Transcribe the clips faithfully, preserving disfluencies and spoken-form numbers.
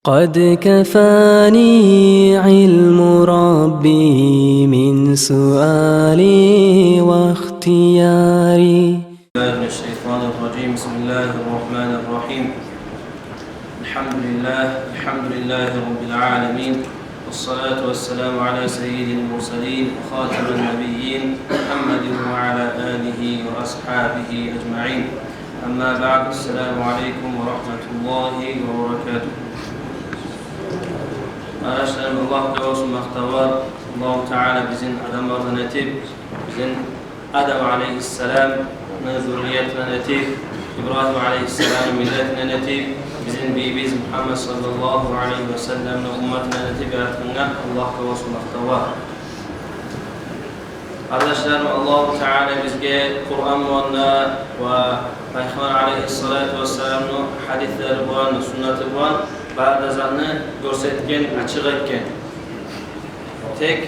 قد كفاني علم ربي من سؤالي واختياري. من الشيطان الرجيم. بسم الله الرحمن الرحيم. الحمد لله، الحمد لله رب العالمين، والصلاة والسلام على سيد المرسلين وخاتم النبيين محمد وعلى آله وأصحابه أجمعين. أما بعد، السلام عليكم ورحمة الله وبركاته. Къардашларым, Аллагьгъа болсун макътав, Аллагьу Таала бизин адамлардан этип, бизин Адам алейгьиссаламны зурриятындан этип, Ибрагьим алейгьиссаламны миллетинден этип, бизин бийибиз Мугьаммад саллаллагьу алейгьи ва салламны умматындан этип яратгъангъа Аллагьгъа болсун макътав. Къардашларым, Аллагьу Таала бизге Къуран булан да ва Пайхаммар алейгьиссалату вассаламны гьадислери булан, суннаты булан бары да затны гёрсетген, ачыкъ этген. Тек, э,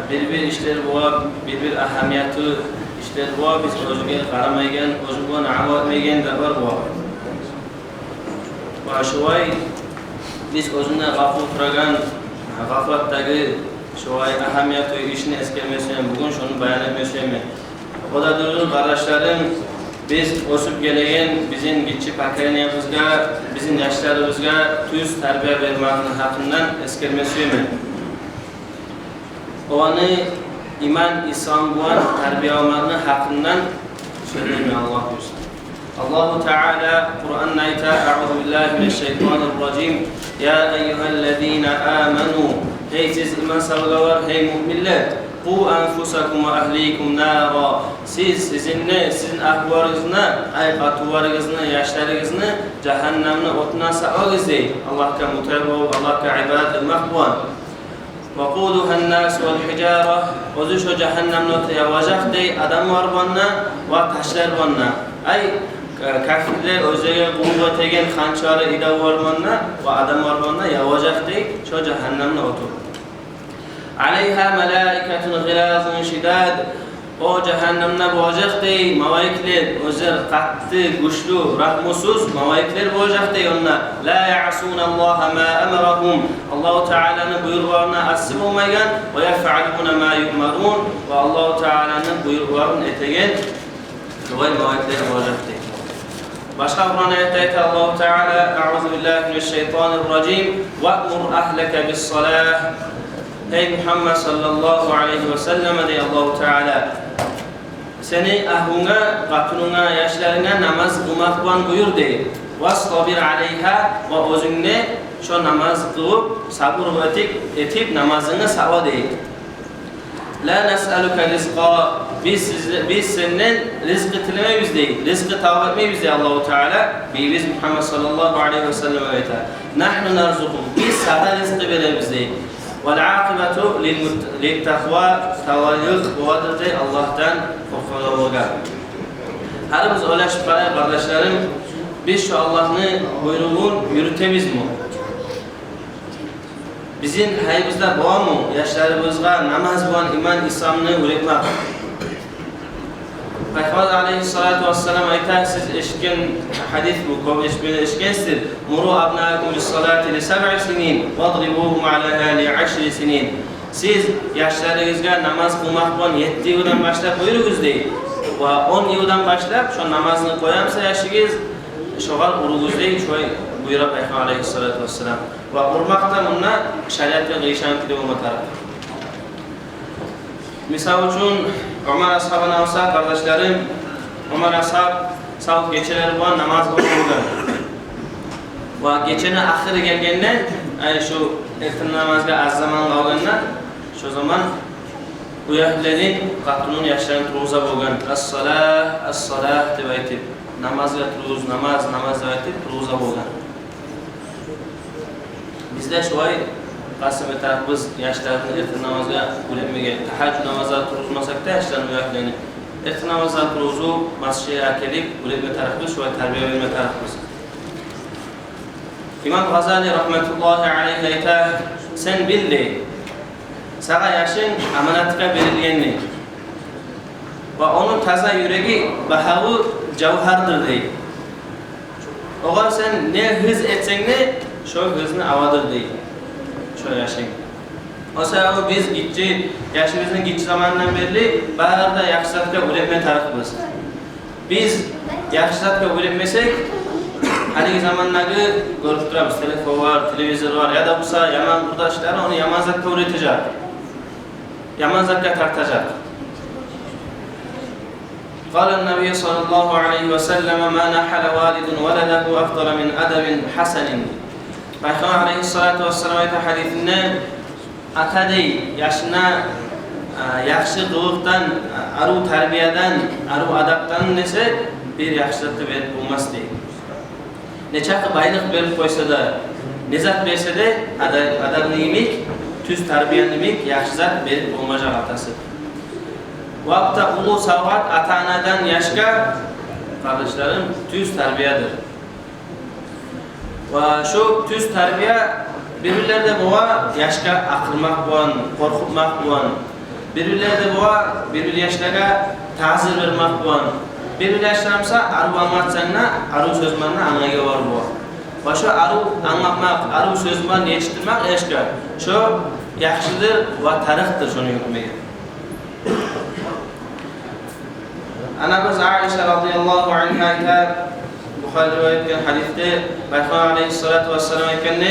бир-бир ишлер бола, бир-бир агьамиятлы ишлер бола, биз оьзюне къарамайгъан, оьзю булан амал этмейген де бар бола. Ва шолай биз оьзюнде гъапул турагъан, э, гъафлатдагъы шолай агьамиятлы ишни эсгерме сюемен, бугюн шону баян этме сюемен. О да дюр, къардашларым, биз оьсюп гелеген бизин гиччи поколениябызгъа, бизин яшларыбызгъа тюз тарбия бермекни гьакъындан эсгерме сюемен. Оланы иман, ислам булан тарбияламакъны гьакъындан сёйлеймен, Аллагь буюрса. Аллагьу Таала Къуранда айта: أعوذ بالله من الشيطان الرجيم. يا أيها الذين آمنوا, гьей сиз иман салгъанлар, гьей муъминлер, قوا أنفسكم وأهليكم نارا. Сиз сизин де, сизин агьлюлеригизни, ай, къатынларыгъызны, яшларыгъызны жагьаннамны отундан сакълагъыз дей. Аллагьгъа мутагь болуп, Аллагьгъа ибадат этмек булан. وقودها الناس والحجارة. Оьзю шо жагьаннамны оту яважакъ дей адамлар булан да ва ташлар булан да. Ай, э, капирлер оьзлеге къуллукъ этеген ханчлары, идоллар булан да ва адамлар булан да яважакъ дей шо жагьаннамны оту. عليها ملائكة غلاظ شداد. О жагьаннамда болажакъ дей малайиклер, оьзлер къатты, гючлю, рагьмусуз малайиклер болажакъ дей онда. لا يعصون الله ما أمرهم. Аллагьу Тааланы буйрукъларына асси болмайгъан, ويفعلون ما يؤمرون, ва Аллагьу Тааланы буйрукъларын этеген шолай малайиклер болажакъ дей. Башгъа Къуран аятда айта Аллагьу Таала: أعوذ بالله من الشيطان الرجيم. وأمر أهلك بالصلاة. Гьей Мугьаммад саллаллагьу алайгьи ва саллам, дей Аллагьу Таала, сени агьлюнге, къатынынга, яшларынга намаз къылмакъ булан буюр дей. واصطبر عليها, ва оьзюнг де шо намаз къылып, сабур этип, этип намазынгны сакъла дей. لا نسألك رزقا. Биз сиз-, биз сенден ризкъы тилемейбиз дей. Ризкъы талап этмейбиз дей Аллагьу Таала. Бийибиз Мугьаммад саллаллагьу алайгьи ва саллам айта: نحن نرزقك. Биз сагъа ризкъы беребиз дей. والعاقبة للمت-, للتقوى. Талайлыкъ боладыр дей Аллагьдан къоркъагъанлагъа. Гьарибиз ойлашып къарайыкъ, къардашларым, биз шо Аллагьны буйругъун юрютебизми? Бизин гьайыбызда боламы яшларыбызгъа намаз булан иман, исламны уьйретмек? Пайхаммар алайгьиссалату вассалам айта, сиз эшитген гьадис бу, кёп эшитмеге эшитгенсиздир: مروا أبناءكم بالصلاة لسبع سنين واضربوهم عليها لعشر سنين. Сиз яшларыгъызгъа намаз къылмакъ булан етти йылдан башлап буюругъуз дей. Ва он йылдан башлап шо намазны къоямса яшыгъыз, шогъар уругъуз дей, шолай буюра Пайхаммар алайгьиссалату вассалам. Ва урмакъ да мунда шариатгъа къыйышгъан кюйде болма тарыкъ. Мисал учун, Омар асгьабны алсакъ, къардашларым, Омар асгьаб сав гечелери булан намаз къыла болгъан. Ва гечени ахыры гелгенде, ай, шу эртен намазгъа аз заман къалгъанда, шо заман уьягьлюлерин, къатынын, яшларын тургъуза болгъан. الصلاة، الصلاة деп айтып, намазгъа туругъуз, намаз, намаз деп айтып тургъуза болгъан. Биз де шолай къаст этме тарыкъбыз яшланы эртен намазгъа уьйретмеге. Тагьажжуд намазгъа тургъузмасакъ да яшланы, уьягьлюлени, эртен намазгъа тургъузуп, масжидге гелтирип уьйретме тарыкъбыз, шолай тарбия берме тарыкъбыз. Имам Гъазали рагьматуллагьи алайгьи айта: сен бил дей, сагъа яшынг аманатгъа берилгенни. Ва ону таза юреги багьалы жавгьардыр дей. Огъар сен не гьыз этсенг де, Шо гьызны авадыр дей, шо яшынг. О саялы биз гиччи, яшыбызны гиччи заманындан берли бары да яхшы затгъа уьйретме тарыкъбыз. Биз яхшы затгъа уьйретмесек, гьалиги замандагъы, гёрюп турабыз, телефон бар, телевизор бар, яда буса яман къурдашлары ону яман затгъа уьйретежек, яман затгъа тартажакъ. قال النبي صلى الله عليه وسلم: ما نحل والد ولده أفضل من أدب حسن. Пайхаммар алейгьиссалату вассалам айта гьадисинде: ата дей, яшына, а, яхшы къылыкъдан, а, арив тарбиядан, арив адапдан эсе бир яхшы зат да берип болмас дей. Нечакъы байлыкъ берип къойса да, не зат берсе де, ада-, адабны йимик, тюз тарбияны йимик яхшы зат берип болмажакъ атасы. Ва бу да уллу савгъат ата-анадан яшгъа, къардашларым, тюз тарбиядыр. Ва шо тюз тарбия бир-бирлерде бола яшгъа акъырмакъ булан, къоркъутмакъ булан, бир-бирлерде бола бир-бир яшлагъа тазир бермек булан, бир-бир яшлагъа буса арив англатсанг да, арив сёз булан да англайгъанлар бола. Ва шо арив англатмакъ, арив сёз булан етишдирмек яшгъа, шо яхшыдыр ва тарыкъдыр шону юрютмеге. Анабыз Айша радияллагьу ангьа айта, Бухари риваят этген гьадисде, Пайхаммар алейгьиссалату вассалам айтгъан: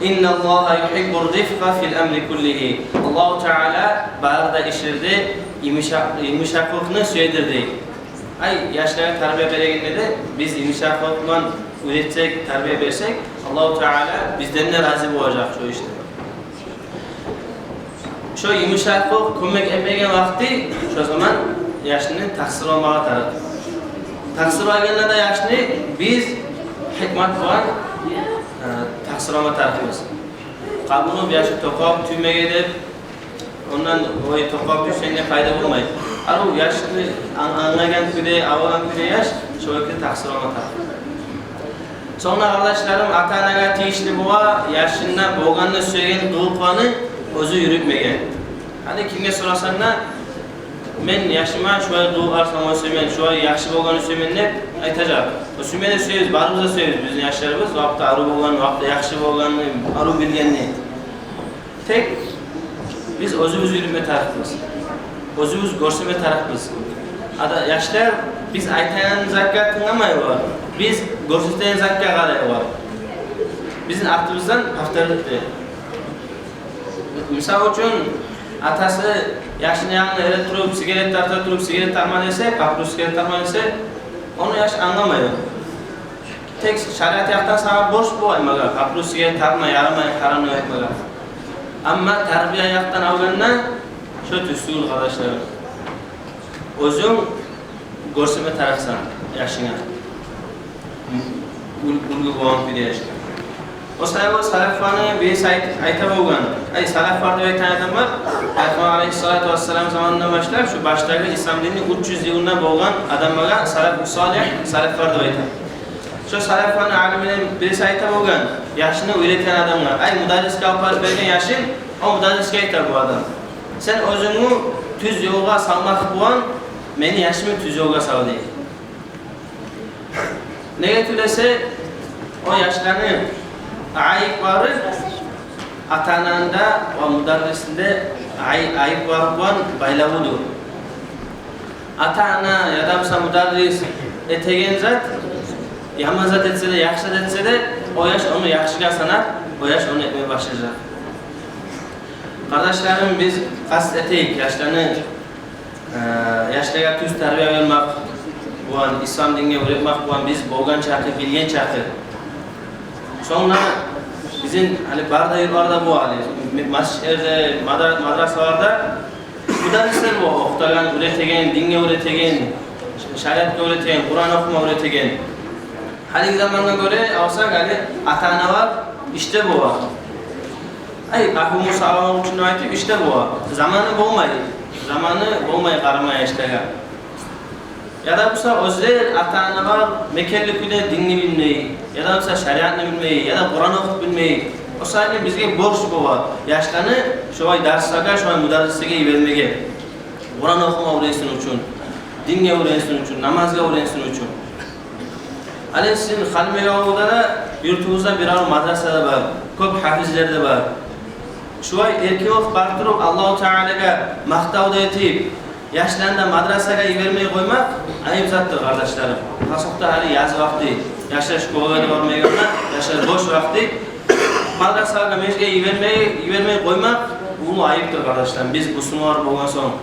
إن الله يحب الرفق في الأمر كله. Аллагьу Таала бары да ишлерде йымышакъ-, йымышакълыкъны сюедир дей. Ай, яшлагъа тарбия берегенде де биз йымышакълыкъ булан уьйретсек, тарбия берсек, Аллагьу Таала бизден де рази болажакъ шо ишде. Шо йымышакълыкъ кёмек этмеген вакъти, шо заман яшны такъсырламагъа тарыкъ. Такъсырлагъанда да яшны биз гьикмат булан, э, такъсырлама тарыкъбыз. Къабулуп яшы токъап тюймеге деп, ондан, ой, токъап тюйсенг де пайда болмай. Арив яшны ан-, англайгъан кюйде, авагъан кюйде яш, шолай кюйде такъсырлама тарыкъ. Сонг да, къардашларым, ата-анагъа тийишли бола яшында болгъанны сюеген къылыкъланы оьзю юрютмеге. Гьали кимге сорасанг да, мен яшыма шулай къылыкълар салма сюемен, шулай яхшы болгъанны сюемен деп айтажакъ. О сюемен, сюебиз, барыбыз да сюебиз бизин яшларыбыз, вакътиде арив болгъанны, вакътиде яхшы болгъанны, арив билгенни. Тек биз оьзюбюз юрютме тарыкъбыз. Оьзюбюз гёрсетме тарыкъбыз. Ада яшлар биз айтагъан затгъа тынгламайлар. Биз гёрсетеген затгъа къарайлар. Бизин артыбыздан повторить эте. Мисал учун, атасы яшыны янына эретуруп, сигарет тарта туруп, сигарет тартма десе, папирос сигарет тартма десе, ону яш англамай. Тек шариат якъдан сагъа борч бола, магъа, папирос сигарет тартма ярамай, гьарам деп айтмагъа. Амма тарбия якъдан алгъанда, шо тюз тюгюл, къардашлар. Оьзюнг гёрсетме тарыкъсан яшынга. Уьл-, уьлгю болгъан кюйде яшынга. О саялы салафланы бириси айт-, айта болгъан. Ай, салафлар деп айтагъан адамлар, Пайхаммар алейгьиссалату вассалам заманындан башлап, шо баштагъы ислам динни уьч юз йылына болгъан адамлагъа салафу салигь, салафлар деп айта. Шо салафланы алимлерден бириси айта болгъан, яшыны уьйретген адамгъа, ай, мударрисге алып барып берген яшын, о мударрисге айта бу адам: сен оьзюнгню тюз ёлгъа салмакъ булан мени яшымны тюз ёлгъа сал, дей. Неге тюгюл эсе, о яшланы айыплары ата-ананы да ва мударрисни де ай-, айыплары булан байлавлудур. Ата-ана яда буса мударрис этеген зат, яман зат этсе де, яхшы зат этсе де, о яш ону яхшыгъа санап, о яш ону этме башлажакъ. Къардашларым, биз къаст этейик яшланы, э, яшлагъа тюз тарбия бермек булан, ислам динге уьйретмек булан биз болгъан чакъы, билген чакъы. Сонг да бизин, гьали, бары да юртларда бола, гьали, м-, масжитлерде, мадра-, мадрасаларда мударрислер бола, охутагъан, уьйретеген, динге уьйретеген, ш-, шариатгъа уьйретеген, Къуран охума уьйретеген. Гьалиги замангъа гёре алсакъ, гьали, ата-аналар ишде бола. Ай, къапуму савламакъ учун деп айтып, ишде бола. Заманы болмай. Заманы болмай къарамагъа яшлагъа. Яда буса оьзлер, ата-аналар, мекенли кюйде динни билмей, яда буса шариатны билмей, яда Къуран охуп билмей. О саялы бизге борч бола яшланы шолай дарслагъа, шолай мударрислеге йибермеге. Къуран охума уьйренсин учун, динге уьйренсин учун, намазгъа уьйренсин учун. Гьали сизин Халимбекавулда да Юртубузда бирев мадраса да бар, кёп гьафизлер де бар. Шулай эркин охуп барып туруп, Аллагьу Таалагъа макътав да этип, яшланы да мадрасагъа йибермей къоймакъ айып затдыр, къардашларым. Хасокъда гьали яз вакъти, яшлар школагъа да бармай къалгъан, яшлар бош вакъти. Мадрасагъа, межитге йибермей, йибермей къоймакъ уллу айыптыр, къардашларым, биз бусурманлар болгъан сонг.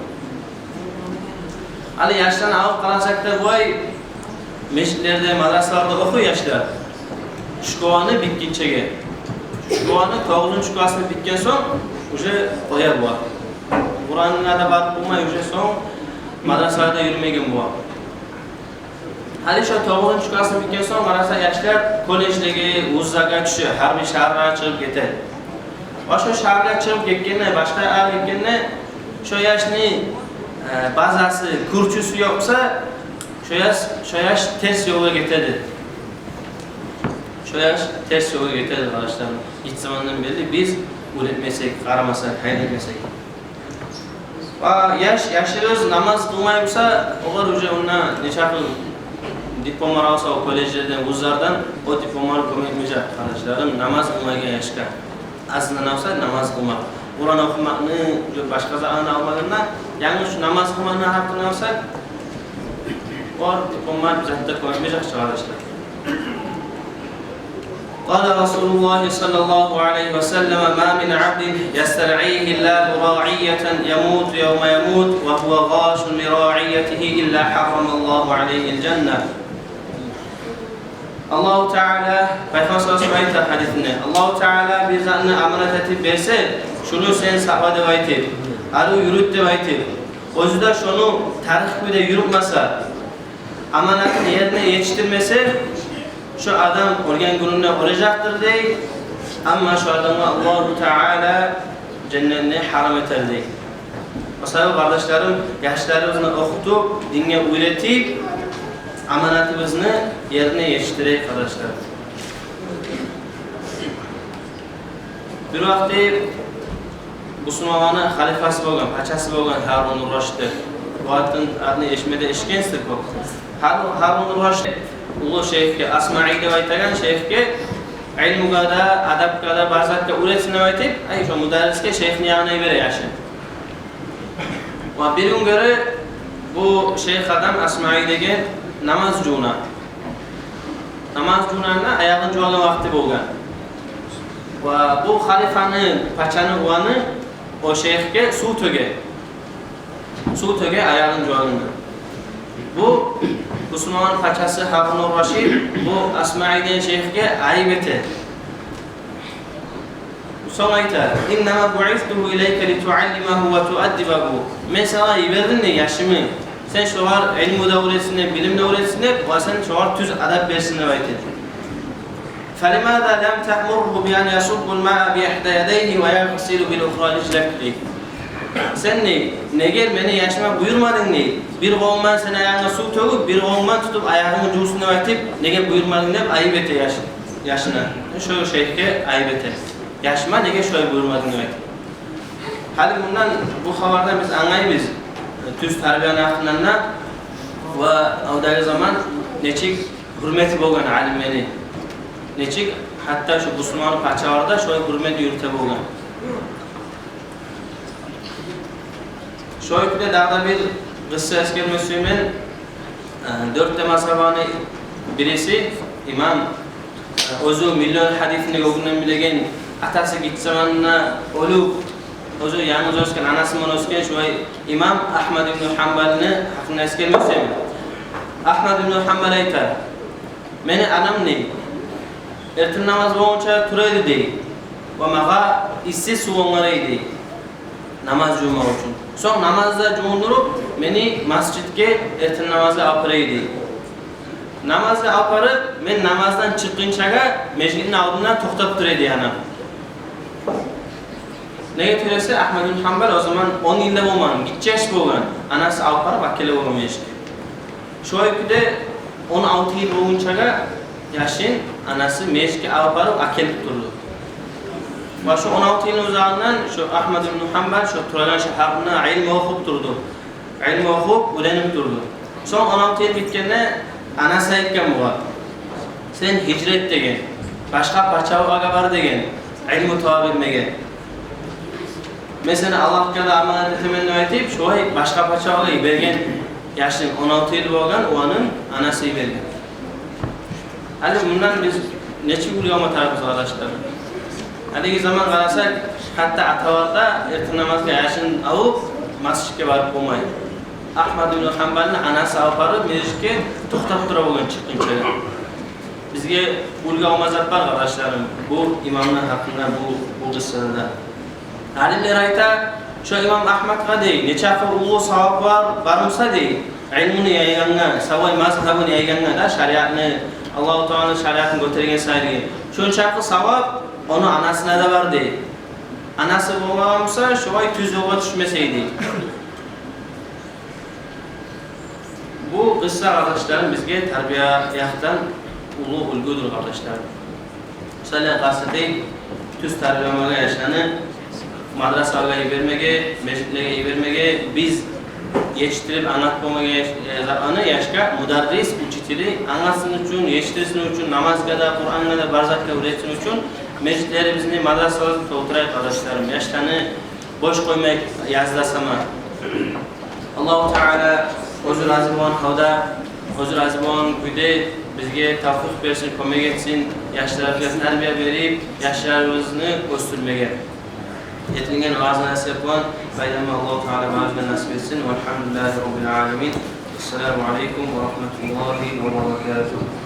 Гьали яшланы алып къарасакъ да, булай межитлерде, мадрасаларда охуй яшлар школаны битгинчеге. Школаны, тогъузунчу классны битген сонг уже къоя була. Къуранына да барып болмай, уже сонг мадрасагъа да юрюмеген була. Гьали шо тогъузунчу классны битген сонг, къараса, яшлар колледжлеге, вузлагъа тюше, гьар бир шагьарлагъа чыгъып гете. Башгъа шагьарлагъа чыгъып гетгенде, башгъа ягъа гетгенде, шо яшны, э, базасы, кюрчюсю ёкъ буса, шо яш, шо яш терс ёлгъа гетеди. Шо яш терс ёлгъа гетеди, къардашларым. Гиччи замандан берли биз уьйретмесек, къарамасакъ, гьайын этмесек. Ва яш, яшларыбыз намаз къылмай буса, олар уже онда нечакъы дипломлар алса о колледжлерден, вузлардан, о дипломлар кёмек этмежек, къардашларым, намаз къылмайгъан яшгъа. Азындан алса намаз къылмакъ. Къуран охумакъны, уже башгъа затны алмагъанда, янгыз шу намаз къылмакъны гьакъын алса, олар дипломлар бир затда кёмек этмежек, къардашлар. قال رسول الله صلى الله عليه وسلم: ما من عبد يسترعيه الله راعية يموت يوم يموت وهو غاش لراعيته إلا حرم الله عليه الجنة. Аллагьу Таала, Пайхаммар саллаллагьу алайгьи ва саллам айта гьадисинде: Аллагьу Таала бир затны аманат этип берсе, шуну сен сакъла деп айтып, арив юрют деп айтып, оьзю де шону тарыкъ кюйде юрютмесе, аманатын ерине етишдирмесе, шо адам оьлген гюнюнде оьлежекдир дей, амма шо адамгъа Аллагьу Таала женнетни гьарам этер дей. О саялы, къардашларым, яшларыбызны охутуп, динге уьйретип, аманатыбызны ерине етишдирейик, къардашлар. Бир вакъти бусурманланы халифасы болгъан, пачасы болгъан Гьарун ар-Рашид. Бу атын, атын эшитме де эшитгенсиз кёп. Гьарун, Гьарун ар-Рашид уллу шейхге, Асмаи деп айтагъан шейхге, илмугъа да, адабгъа да, бар затгъа уьйретсин деп айтып, ай, шо мударрисге, шейхни янына йибере яшын. Ва бир гюн гёре бу шейх адам Асмаи деген намаз жувуна. Намаз жувунагъанда аягъын жувагъан вакъти болгъан. Ва бу халифаны, пачаны уланы о шейхге сув тёге. Сув тёге аягъын жувагъанда. Бу бусурманланы пачасы Гьарун ар-Рашид бу Асмаи деген шейхге айып эте. Сонг айта: إنما بعثت إليك لتعلمه وتؤدبه. Мен сагъа йибердим дей яшымны, сен шогъар илму да уьйретсин деп, билим де уьйретсин деп, ва сен шогъар тюз адаб берсин деп айтып. فلماذا لم تأمره بأن يصب الماء بإحدى يديه ويغسل بالأخرى رجليه дей. Сен дей, неге мени яшыма буюрмадынг дей, бир къолунгман сен аягъынга сув тёгюп, бир къолунгман тутуп аягъынгны жувсун деп айтып, неге буюрмадынг деп айып эте яш-, яшына. Шо шейхге айып эте. Яшыма неге шолай буюрмадынг деп айтып. Гьали мундан, бу хабардан биз англайбыз тюз тарбияны гьакъындан да ва алдагъы заман нечик гьюрмети болгъан алимлени, нечик гьатта шо бусурманланы пачалары да шолай гьюрмет юрюте болгъан. Шо кюйде дагъы да бир къысса эсгерме сюемен. Э, дёрт де мазгьабаны бириси, имам, э, оьзю миллион гьадисни гёнгюнден билеген, атасы гиччи заманында оьлюп, оьзю янгыз оьсген, анасы булан оьсген шулай имам Агьмад ибну Гьанбалны гьакъында эсгерме сюемен. Агьмад ибну Гьанбал айта: мени анам дей, эртен намаз болгъунча тура эди дей, ва магъа исси сув онгарай эди дей, намаз жувмакъ учун. Сонг намаз да жувундуруп, мени межитге эртен намазгъа алып барай эди дей. Намазгъа алып барып, мен намаздан чыкъгъынчагъа межитни алдында токътап тура эди дей анам. Неге тюгюл эсе, Агьмад ибну Гьанбал о заман он йыл да болмагъан, гиччи яш болгъан, анасы алып барып алып геле болгъан межитге. Шолай кюйде он алты йыл болгъунчагъа яшын анасы межитге алып барып алып гелип турду. Ва шо он алты йылны узагъындан шо Агьмад ибну Гьанбал шо турагъан шагьарында илму охуп турду. Илму охуп, уьйренип турду. Сонг он алты йыл битгенде анасы айтгъан бугъар: сен гьижрат эт деген. башгъа пачалыкълагъа бар деген, илму талап этмеге. Мен сени Аллагьгъа да аманат этемен деп айтып, шолай башгъа пачалыкъгъа йиберген яшын, он алты йыл болгъан уланын анасы йиберген. Гьали мундан биз нечик уьлгю алма тарыкъбыз, къардашлар? Гьалиги заман къарасакъ, гьатта аталар да эртен намазгъа яшын алып, межитге барып болмай. Агьмад ибну Гьанбалны анасы алып барып, межитге токътап тура болгъан чыкъгъынча. Бизге уьлгю алма зат бар, къардашларым, бу имамны гьакъында, бу, бу къыссада да. Алимлер айта, шо имам Агьмадгъа дей, нечакъы уллу савабы бар, бар буса дей, илмуну яйгъангъа, савлай мазгьабын яйгъангъа да, шариатны, Аллагьу Тааланы шариатын гётерген саялы, шончакъы савап ону анасына да бар дей. Анасы болмагъан буса, шолай тюз ёлгъа тюшмес эди. Бу къысса, къардашларым, бизге тарбия якъдан уллу уьлгюдюр, къардашларым. Шолай къаст этейик тюз тарбияламагъа яшланы, мадрасалагъа йибермеге, межитлеге йибермеге, биз етишдирип англатмагъа яш-, э, за-, аны яшгъа мударрис, учители англатсын учун, етишдирсин учун, намазгъа да, Къурангъа да, бар затгъа уьйретсин учун межитлерибизни, мадрасаларыбызны толтурайыкъ, къардашларым. Яшланы бош къоймайыкъ язда сама. Аллагьу Таала оьзю рази болгъан гьалда, оьзю рази болгъан кюйде бизге тавфикъ берсин, кёмек этсин, яшларыбызгъа тарбия берип, яшларыбызны оьсдюрмеге. Этилген ваъза-насигьат булан пайдаланма Аллагьу Таала барыбызгъа насип этсин. Валгьамдулиллагьи раббил аламин. Ассаламу алейкум ва рагьматуллагьи ва баракатугь.